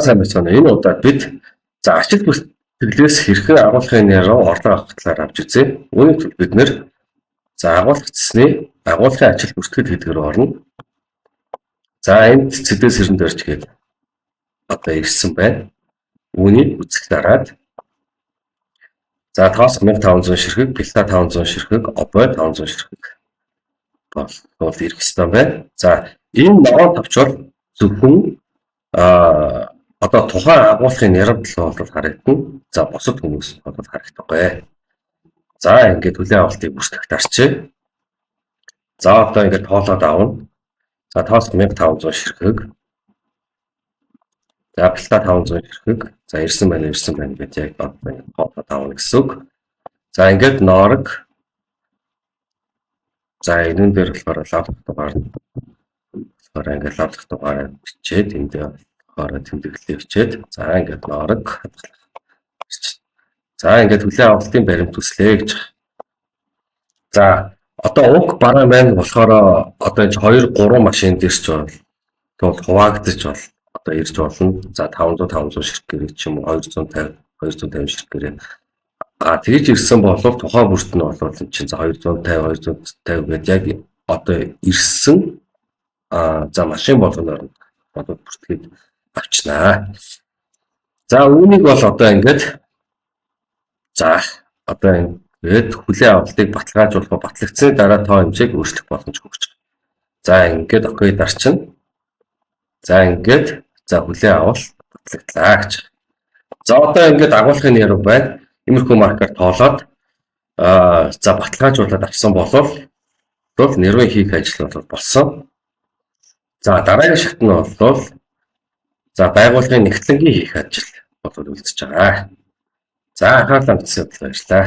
Сайн байцгаана уу. Энэ удаад бид за ачил бүртгэлээс хэрхэн агуулгын нэрөө орлого авах талаар авч үзье. Үүний тулд бид нэр за агуулга цэсний агуулгын ачил бүртгэл гэдэг рүү орно. За энд цэдээс хэрэн дөрж гээд одоо ирсэн байна. Үүнийг үзэх дараад за тоос 1500 ширхэг, пилта 500 ширхэг, обой 500 ширхэг бол ирэх ёстой байна. За энэ ногоон товч бол зөвхөн одоо тухайн агуулгын нэрвдэл бол харагдана. За бусад хүмүүс бол харагдахгүй. За ингээд хүлээн авалтыг бүртгэх дарчээ. За одоо ингээд тоолоод авна. За тоос 1500 ширхэг. За пилта 500 ширхэг. За ирсэн байна, ирсэн байна гэж яг одоо ингээд тоолоод авна гэсэн үг. За ингээд ноорог. За энэн дээр болохоор лавлах дугаар болохоор ингээд лавлах дугаараа бичээд энд болохоор тэмдэглэлээ бичээд за ингээд ноорог хадгалах. За ингээд хүлээн авалтын баримт төслөө гэж. За одоо уг бараа маань болохоор одоо энэ 2 3 машин дээр ч бол тэгвэл хуваагдаж бол одоо ирж болно. За 500 500 ширхгээрээ ч юм уу 250 250 ширхгээрээ тэгж ирсэн бол тухайн бүрт нь бол энэ чинь за 250 250 гээд яг одоо ирсэн за машин болгоноор нь одоо бүртгээд авчнаа. За үүнийг бол одоо ингээд за одоо ингээд хүлээн авалтыг баталгаажуулах, батлагдсаны дараа тоо хэмжээг өөрчлөх боломж өгч байгаа. За ингээд okay дарчна. За ингээд за хүлээн авалт батлагдлаа гэж. За одоо ингээд агуулгын нэр байна. Иймэрхүү маркаар тоолоод за баталгаажуулаад авсан болвол нэрвэн хийх ажил бол болсон. За дараагийн шат нь бол за байгууллагын нягтлангийн хийх ажил бол үлдэж байгаа. За анхаарлаа хандуулсан баярлалаа.